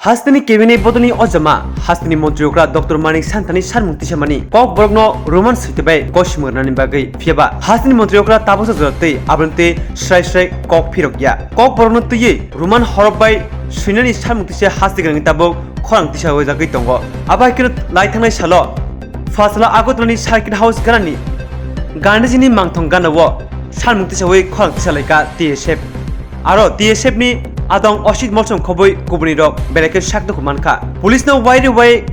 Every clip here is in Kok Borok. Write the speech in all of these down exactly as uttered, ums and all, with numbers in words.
Hasteni cabinet bodolni ojama, hasteni montri okra Doctor Manik Sangthani salmung tisamani kok borokno Roman switai bai gosim rwnani bagwi. Phiyaba hasteni montri okra tabuksa jora twi aboni twi srai srai kok phirok ya. Kok borokno twiwi Roman horok bai swinani salmung tisa haste gwnangni tabuk khorang tisa wijagwi tongo. Abo hai kheno lai thangnai salo Phasalao Agartala ni Circuit House ganani Gandhiji ni mangthong gana o salmung tisawi khorang tisa laika T S F. Aro T S F ni adong Osit Molsom khobwi kubuni rok belai khe sak dukhu mankha. Police no wairi wai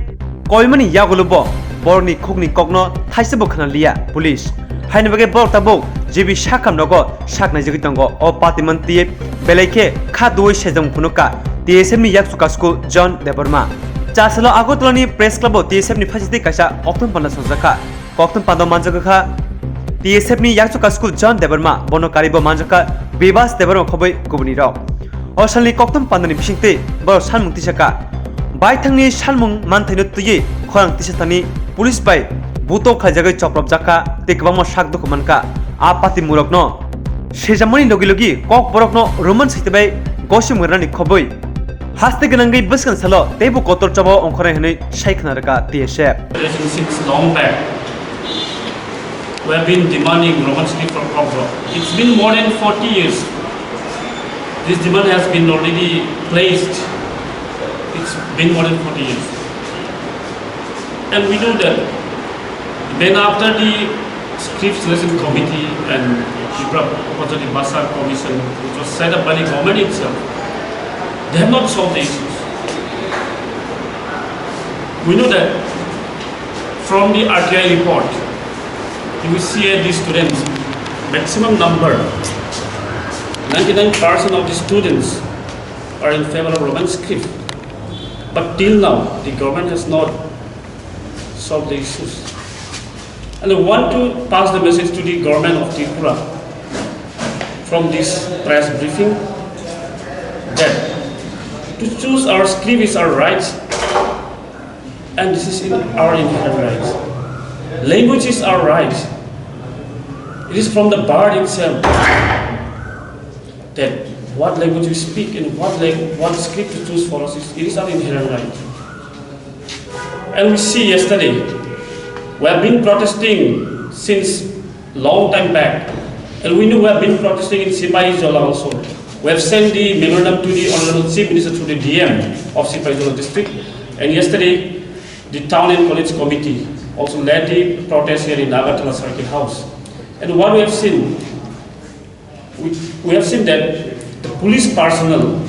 koimani yagulo bo borokni khukni kokno thaisabo khna liya police. Haini bagwi borok tabuk J B sakam rogo sak naijagwi tongo. O patiman twi belai khe kha duwi sejong phunukha T S F ni yakchu kasku John Debbarma. Chasalo Agartala ni Press Club o T S F ni phaisitwi kaisa koktwm panda songjakha. Koktwm panda manjakha T S F ni yakchu kasku John Debbarma, bono karibo manjakha Bibas Debbarma khobwi kubuni rok. O salni koktwm pandani bisingtwi borok salmung tisakha. Baithangni salmung manthaino twiwi khorang tisatani police bai buto khlaijagwi chopropjakha tei kwbangma sak dukhu mankha. A patimurokno sejamani logi logi kok borokno Roman switai bai gosim rwnani khobwi haste gwnangwi bwskang salo teibo kotor choba ongkhornai hwnwi sai khna rwkha T S F. Since long back, we have been demanding Roman script for Kokborok. It's been more than forty years. This demand has been already placed. It's been more than forty years. And we know that even after the Script Selection Committee and Tripura Upajati Bhasha Commission, which was set up by the government itself, they have not solved the issues. We know that from the R T I report, you will see, uh, these students, maximum number, ninety-nine percent of the students are in favor of Roman script. But till now, the government has not solved the issues. And I want to pass the message to the government of Tripura from this press briefing that to choose our script is our right, and this is in our inherent right. Language is our right. It is from the birth itself that what language we speak and what lang-, what script to choose for us, is, it is our inherent right. And we see yesterday, we have been protesting since long time back. And we know we have been protesting in Sipahijola also. We have sent the memorandum to the Honorable Chief Minister through the D M of Sipahijola district. And yesterday, the Town and College Committee also led the protest here in Agartala Circuit House. And what we have seen, we, we have seen that the police personnel,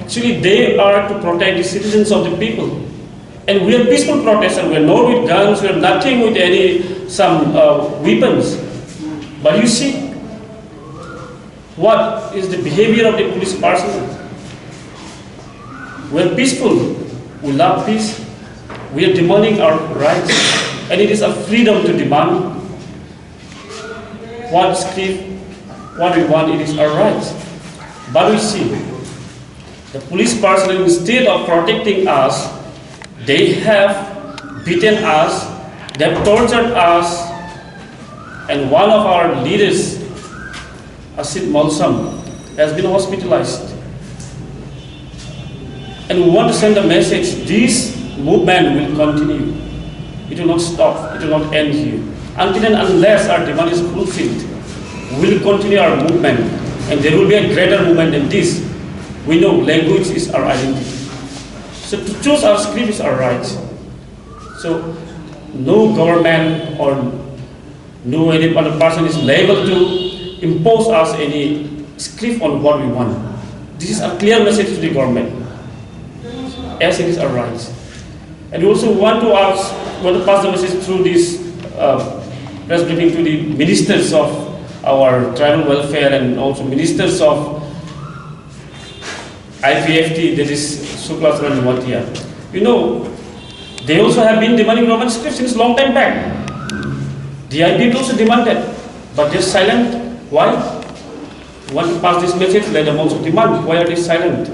actually, they are to protect the citizens of the people. And we are peaceful protesters. We are not with guns. We are nothing with any, some, uh, weapons. But you see, what is the behavior of the police personnel? We are peaceful. We love peace. We are demanding our rights. And it is a freedom to demand what script, what we want, it is our rights. But we see, the police personnel, instead of protecting us, they have beaten us, they have tortured us, and one of our leaders, Asit Molsom, has been hospitalized. And we want to send a message, this movement will continue. It will not stop, it will not end here. Until and unless our demand is fulfilled, we will continue our movement, and there will be a greater movement than this. We know language is our identity. So to choose our script is our right. So no government or no any other person is liable to impose us any script on what we want. This is a clear message to the government, as it is our rights. And we also want to ask, want to pass the message through this, uh, press briefing to the ministers of our tribal welfare and also ministers of I P F T, that is Shukla Chandra Jamatia. You know, they also have been demanding Roman script since long time back. The I P F T also demanded, but they're silent. Why? Want to pass this message, let them also demand. Why are they silent?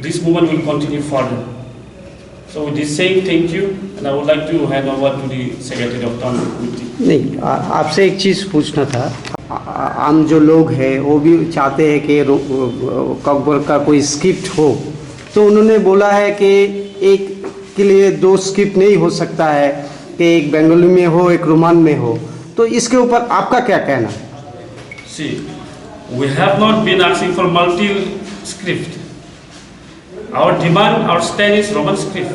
This movement will continue further. So with this saying, thank you, and I would like to hand over to the Secretary of Town Committee. नहीं, आ-, आपसे एक चीज़ पूछना था। आ-, आ-, आम जो लोग हैं, वो भी चाहते हैं कि रो-, ककबर का कोई स्क्रिप्ट हो, तो उन्होंने बोला है कि एक के लिए दो स्क्रिप्ट नहीं हो सकता है, कि एक बंगाली में हो, एक रोमन में हो। तो इसके ऊपर आपका क्या कहना? See, we have not been asking for multi script. Our demand, our stand is Roman script.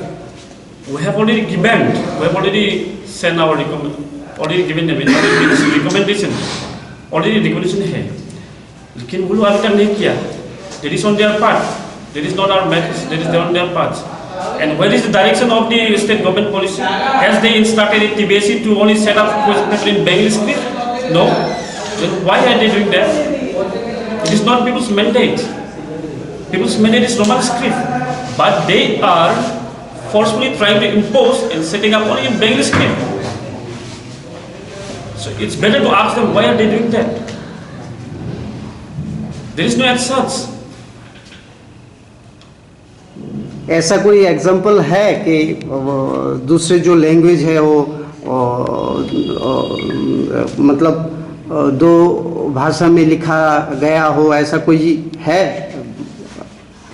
We have already given, we have already sent our recommend, already given them, already given recommendation, already recommendation है. लेकिन वो लोग अभी तक नहीं किया. That is on their part. That is not our matters. That is on their part. And where is the direction of the state government policy? Has they instructed the T B S C to only set up question paper in Bengali script? No. Then why are they doing that? It is not people's mandate. People's mandate is Roman script, but they are forcefully trying to impose and setting up only in Bengali script. So it's better to ask them why are they doing that. There is no as such. ऐसा कोई एग्जाम्पल है कि अ, दूसरे जो लैंग्वेज है वो अ, अ, मतलब अ, दो भाषा में लिखा गया हो, ऐसा कोई है?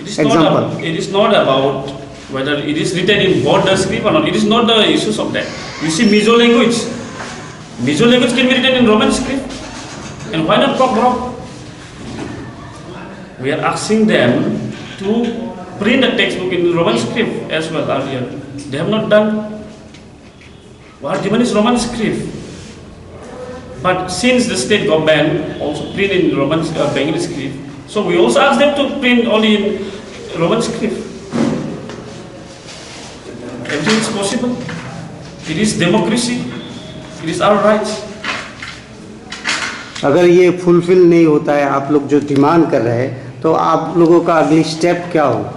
It is not, example, ab- it is not about whether it is written in Borda script or not. It is not the issues of that. You see, Mizo language. Mizo language can be written in Roman script. And why not Kokborok? We are asking them to print a textbook in Roman script as well earlier. They have not done. Our demand is Roman script. But since the state government also print in Roman uh, Bengali script, so we also ask them to print only in Roman script. Everything is possible. It is democracy. It is our rights. अगर ये फुलफिल नहीं होता है, आप लोग जो डिमांड कर रहे हैं, तो आप लोगों का अगली स्टेप क्या होगा?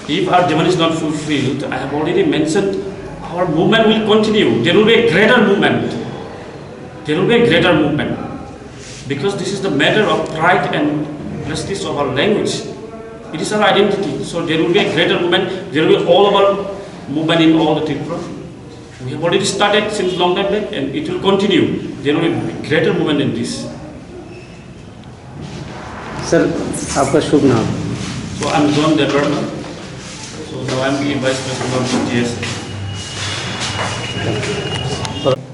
If our demand is not fulfilled, I have already mentioned, our movement will continue. There will be a greater movement. There will be a greater movement. Because this is the matter of pride and prestige of our language. It is our identity. So there will be a greater movement. There will be all over movement in all the Tripura. We have already started since long time back and it will continue. There will be greater movement in this. Sir, आपका शुभ नाम? So I'm John Debbarma. So now I'm the vice president of T S.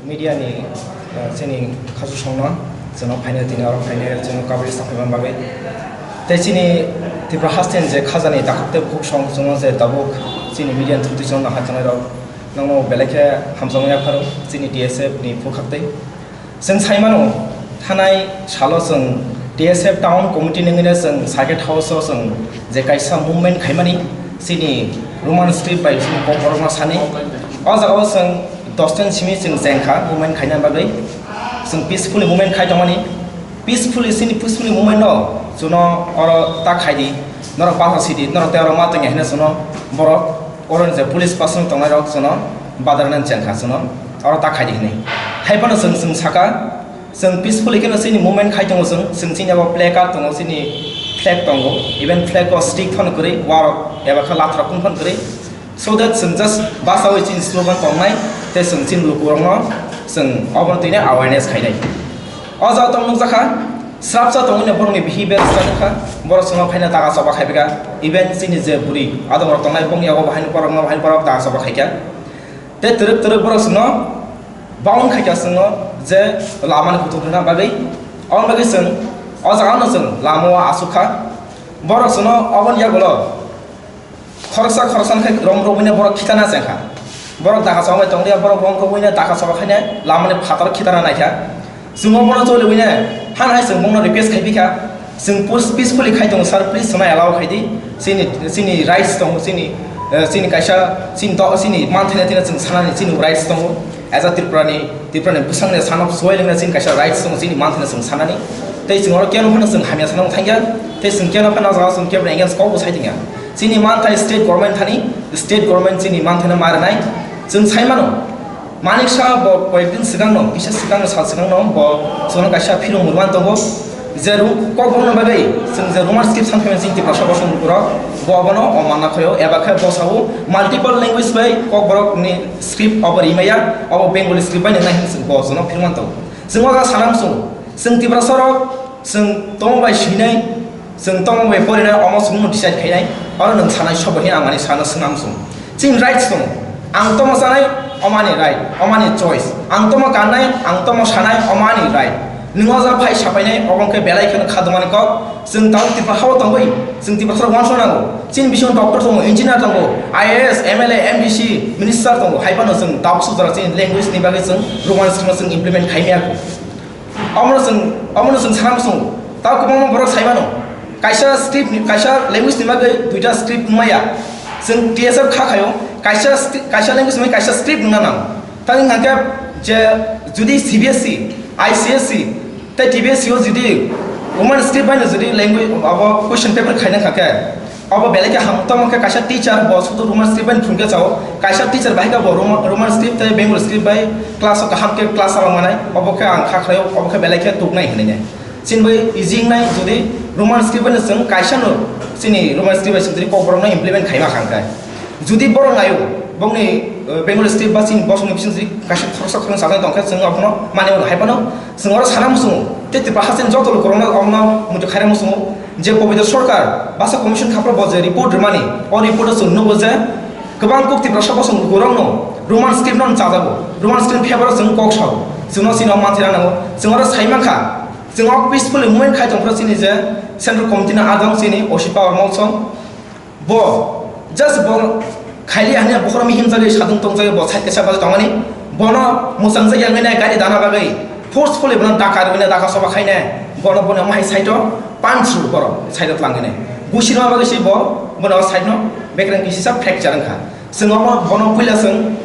Media ni uh, chini khasu songno chwngno phaina tini oro phaina chwngno kabui saphaiman bagwi tei chini Tripura haste je khajani takhuk tei bukhuk song chwngno je tabuk chini media ni through twi chwngno nahar chwnai rok nokno belai khe hamjakmani yapharo chini T S F ni phukhak tei. Chwng sai mano, thanai salo chwng T S F Town Committee nungwino chwng Circuit House o chwng je kaisa movement khaimani chini Roman script bai chini kokborokno sani. O jagao chwng dos din simi chwng chengkha movement khaina bagwi. Chwng peacefully movement khai tongmani. Peacefully chini peacefully movement no chwngno oro ta khaidi, norok basa sidi, norok tei oro ma tongya hino chwngno borok oro je police person tongnai rok chwngno badar nani chengkha chwngno oro ta khaidi hinwi. Hai phano chwng chwng saka, chwng peacefully kheno chini movement khai tongo chwng, chwng chini abo play card tongo, chini flag tongo, even flag o stick phano kwrwi, warok eba khe latrok phano kwrwi. So that chwng just basawi chini slogan tongnai, tei chwng chini lukurokno chwng obono twino awareness khainai. O jaga tong nukjakha, srapsa tongwino borokni behavior swkang wngkha, borok chwngno phaina daga choba khaipikha, even chini je bwrwi adongrok tongnai bongni yago bahai borokno bahai borok daga choba khaikha. Tei twrwk twrwk borok chwngno bound khaikha chwngno je lamani kutung rwna bagwi. Aboni bagwi chwng o jagano chwng lamao asukha. Borok chwngno oboni yagulo khoroksa khoroksa khe rom rwbwino borok khitana chengkha. Borok dakha chobwi tonglia, borok rom rwbwino dakha choba khaina lamani phataro khitana naikha. Chwng obono choliwino hano hai chwng bongno request khaipikha. Chwng pus- peacefully khai tongo sir, please chwngno allow khaidi. Chini chini rights tongo, chini eh, chini kaisa chini do chini manthaino chwng sanani chini rights tongo. As a Tripurani, Tripurani bwsangni sanok suwai lengna chini kaisa rights tongo chini manthaino chwng sanani. Tei chwng oro keno phano chwng hamya sanok thangya. Tei chwng keno phano jaga chwng kebo against kokbo sai tongya. Chini manthai state government thani, state government chini manthaino ma rwnai. Chwng sai mano, Manik Saha bo koyekdin swkangno, kisa swkangno, sal swkangno bo chwngno kaisa film rwmani tongo. Je ru-, kokborokno bagwi chwng je Roman script san phaimani chini Tiprasa bosong lukurok, bo abono o manna khoyo, eba khe bo sao multiple language bai kokborokni script obo rimaya, obo Bengali script bai nwngnai hinwi chwng bo chwngno film mani tongo. Chwng o jaga sana muchungo, chwng Tiprasarok chwng tongmung bai swinai, Chwng tongmung bai porinai omo chwngno decide khainai, oro nwng sanai sobo hinwi ang ani sano swnam chwng. Chini rights tongo. Ang tongmo chanai, omo ani right, omo ani choice. Ang tongmo kannai, ang tongmo sanai, omo ani right. Nwng o jaga phai sapainai, obo wngkhe belai kheno kha dongmani kok. Chwng tabuk Tripura hao tongwi, chwng Tripura salo uansuk nango. Chini bisingo doctor tongo, engineer tongo, I A S, M L A, M D C, minister tongo. Hai phano chwng tabuk sujak chini language ni bagwi chwng Roman script no chwng implement khai maya kho. Omono chwng, omono chwng sana muchungo. Tao kwbangma borok sai mano. Kaisa script ni, kaisa language ni bagwi duita script maya. Chwng T S F kha khayo. Kaisa sti-, kaisa language ni kaisa script nang nang. Tang hingkha khe je judi C B S E, I C S E, tei T B S E o judi Roman script bai no judi language abo question paper khaina kha khe, abo belai khe ham, tamo khe kaisa teacher bo sudu Roman script bai phunukhe chao, kaisa teacher bahai khe bo Roman, Roman script tei Bengali script bai class o kaham khe class chalok manai, obo khe ang kha khlaio, obo khe belai khe tuknai hinwi nai. Chini bai easy wngnai jodi Roman script bai no chwng kaisa no chini Roman script bai chwng jodi kokborok no implement khaima kha khe. Jodi borok naio, bongni, eh, Bengali script ba chini bosongni bising jodi kaisa khoroksa khoroksa sajak tong khe chwng abono mani mano hai phano chwng oro sana muchungo. Tei Tripura hasteni joto lukurokno abono muitu khaina muchungo. Je Pabitra Sarkar Bhasha Commission khapra bo je report rwmani, o report o chwng nugo je kwbang kuk Tiprasa bosong lukurokno Roman script no chajago, Roman script favor o chwng kok sao, chwngno chini o manthai rw nango, chwng oro sai mankha, chwng o peacefully movement khai tongphuru chini je Central Committee ni adong chini O C Power Molsom, bo just bo khaili hanya bokhorok mihim jagwi sadung tong jagwi bo side kaisa bajak tongmani, bono mwchang jagwi ang nai gari dana bagwi forcefully bono daka rwina daka soba khaina, bono bono mahai side o punch rw borok side o tlang hwnwi. Gusi rwma bagwi se bo bono side no bekreng kisisa fracture wngkha. Chwng omo bono puila chwng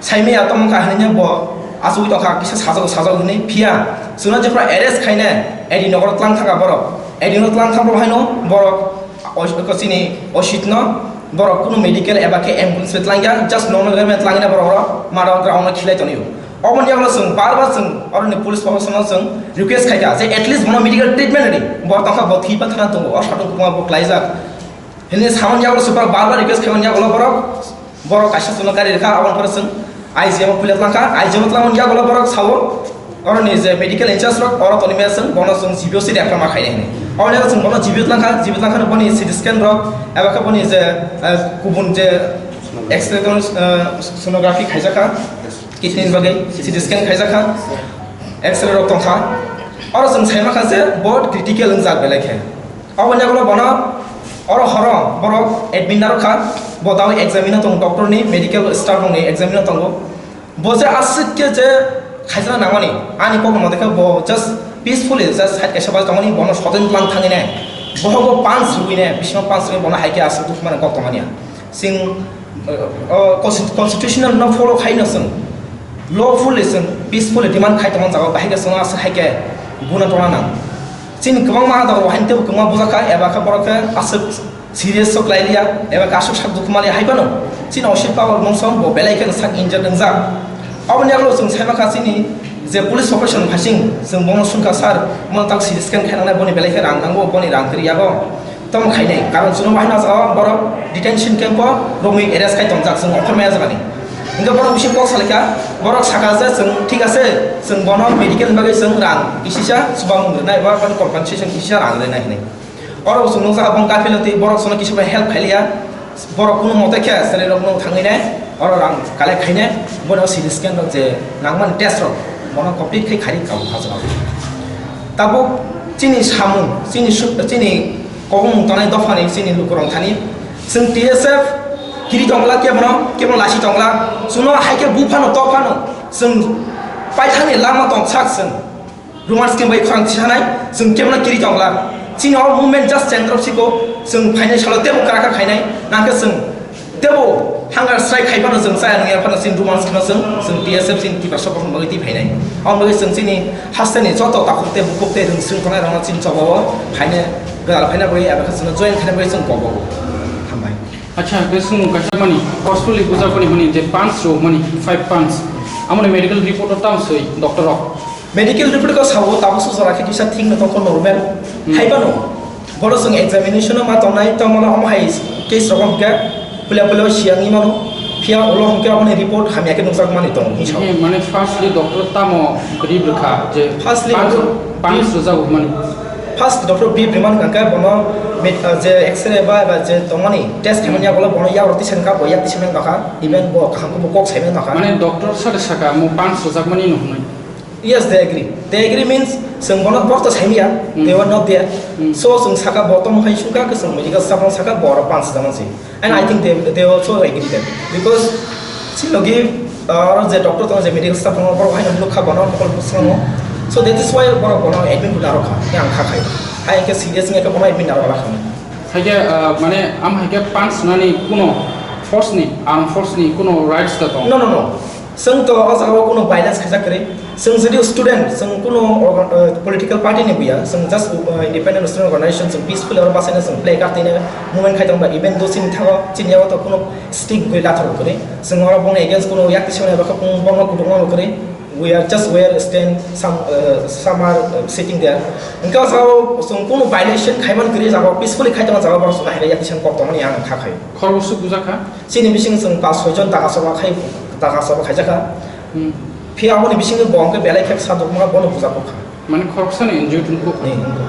saimaya tongmung kha hwnwi bo achugwi tongkha kisa sajak sajak hwnwi. Phiya chwngno jephru arrest khaina A D nogoro tlang thangkha borok. A D no tlang thangkha haino borok o, chini O C no borok kunu medical eba khe ambulance bai tlang ya, just normal bai tlang ya borok oro mara ground no khilai tonio. Oboni yagulo chwng bar bar chwng oroni police proshasonno chwng request khaikha je at least bono medical treatment rwdi, borok tongkha bo thwi pathana tongo, o satung kubuma bo klaijak. Hini samani yagulo chwng bar bar request khaimani yagulo borok, borok kaisa chwngno gari rwkha, aboni pore chwng I G M o puila tlangkha, I G M o tlangmani yagulo borok sao, oroni je medical in charge rok oro tongmani chwng bono chwng G B O si refer ma khainai hini. Oboni yagulo chwng bono G B O tlangkha, G B O tlangkha boni C T scan rok, eba khe boni je, eh, kubun je X-ray, eh, sonography khaijakha, kidney ni bagwi C T scan khaijakha, X-ray rok tongkha. Oro chwng saimankha je bo critical wngjak belai khe. Aboni yagulo bono oro horo borok admit narwkha, bo dawi examine tongo, doctor ni medical staff rokni examine tongo. Bo je aswk khe je khaijana nangmani, ani kokno mothe khe bo just peacefully just side kaisa bai tongmani, bono sodin tlang thangwi nai. Bohogo punch rwui nai, bisingo punch rwui bono hai khe aswk dukmani kok tongmani ya. Chwng, uh, uh, consti-, constitutional no follow khaino chwng lawfully chwng peacefully demand khai tongma jaga bahai khe chwng aswk hai khe buna tongna nang. Chini kwbangma adongo haino teibo kwbangma bujakha, eba khe borok khe aswk serious o khlai liya, eba khe aswk sak dukhu maliya hai phano chini O C Power Molsom bo belai kheno sak injured wngjak. Aboni yagulo chwng saimankha chini je police operation phaising chwng bono swngkha, "Sir, bono tak C T scan khainangnai, boni belai khe rang nango, boni rang kwrwi yago." Tamo khainai, karon chwngno bahai no o borok detention camp o romwi arrest khai tongjak, chwng offer maya jagani. Hingke borok bisi kok salaikha, borok saka je chwng thik ase, chwng bono medical ni bagwi chwng rang kisisa chubamung rwnai, ba bani compensation kisisa rang rwnai hinwi. Oro chwng nukjakha bong kaphilati borok chwngno kisa bai help khailiya, borok kunu mote khe chwrai rokno thangwi nai, oro rang collect khainai, bono C T scan rok je nangmani test rok bono complete khai khari kabo hajagao. Tabuk chini samung, chini su-, chini Kokmung tongnai dophani chini lukurok thani chwng T S F kiri tongla, kebono, kebono lasi tongla, chwngno hai khe buphano, tophano chwng paithakni lama tongsak chwng Roman script bai khorang tisanai, chwng kebono kiri tongla. Chini o movement just chengrok siko, chwng phainai salo tebo kwrakha khainai, nangkhe chwng teibo hunger strike khai phano chwng chaya nungya phano chini Roman script no chwng, chwng T S F chini Tiprasa bokhorok bagwi twi phainai. Aboni bagwi chwng chini hasteni joto takhuk tei bukhuk tei rwngswng tongnai rokno chini chobao phainai, gwdal phaina bagwi eba khe chwngno join khaina bagwi chwng kobo. Hambai. Acha, hwnkhe chwng kaisa mani, forcefully bujak mani, mani je punch rok mani, five punch. Amoni medical report o tamo swi doctor rok. Medical report ko sao tabuk sujak khe kisa thik no tongkho normal. Hmm. Hai phano. Bono chwng examination o ma tongnai, tamo no omo hai case rok hwnkhe puila puila o siyang ni mano, phiya ulo hwnkhe aboni report hamya khe nukjak mani tongo, hinwi sao. Eh, mane firstly doctor tamo brief rwkha je firstly punch, punch rwjago hwnmani. First doctor B Briman kangkhe bono mit-, uh, je X-ray ba, ba je tongmani test khaimani yagulo bono yagrok tisa wngkha, bo yak tisa wngkha, even bo kaham khe bo kok saimani nokha. Mane doctor sade saka mo pans rwjakmani no hwnwi. Yes, they agree. They agree means chwng bono bosto saimiya, Hmm. they were not there. Hmm. So chwng saka bo tongmani sungkha khe chwng medical staff no saka bo oro pans rwjakmani si. And I think they, they also agree that because chini logi, uh, oro je doctor tongo, je medical staff tongo, borok haino nukha bono mokol bwskango. So that is why borok bono admit hwnwi narwkha, yang kha khai. Hai khe serious wngkha bono admit narwkha. Hai khe, uh, mane am hai khe pans nani kuno force ni, armed force ni kuno rights da tong? No, no, no. Chwng to o jaga o kuno violence khaijak kwrwi. Chwng jodi student, chwng kuno orga-, uh, political party ni buya, chwng just, uh, independent student organization, chwng peaceful oro basaina chwng play card tine movement khai tongba, even though chini thago, chini yago to kuno stick gwi lathar kwrwi. Chwng oro bongni against kuno yak tisani eba khe bong-, bongno kutung ma kwrwi. We are just, we are stand, some, uh, some are, uh, sitting there. Hwnkhe o jaga o chwng kuno violation khaiman kwrwi, jaga o peacefully khai tongma jaga o borok chwng hai yak tisani kok tongmani ang kha khai. Khoroksa bujak kha? Chini bising chwng pas soi jon taka soba khai, taka soba khaijakha. Hmm. Phiya aboni bisingni bo hwnkhe belai khe bwsa dukma bono bujak kha. Mane khoroksa ni injured wngkha? Ni, wngkha.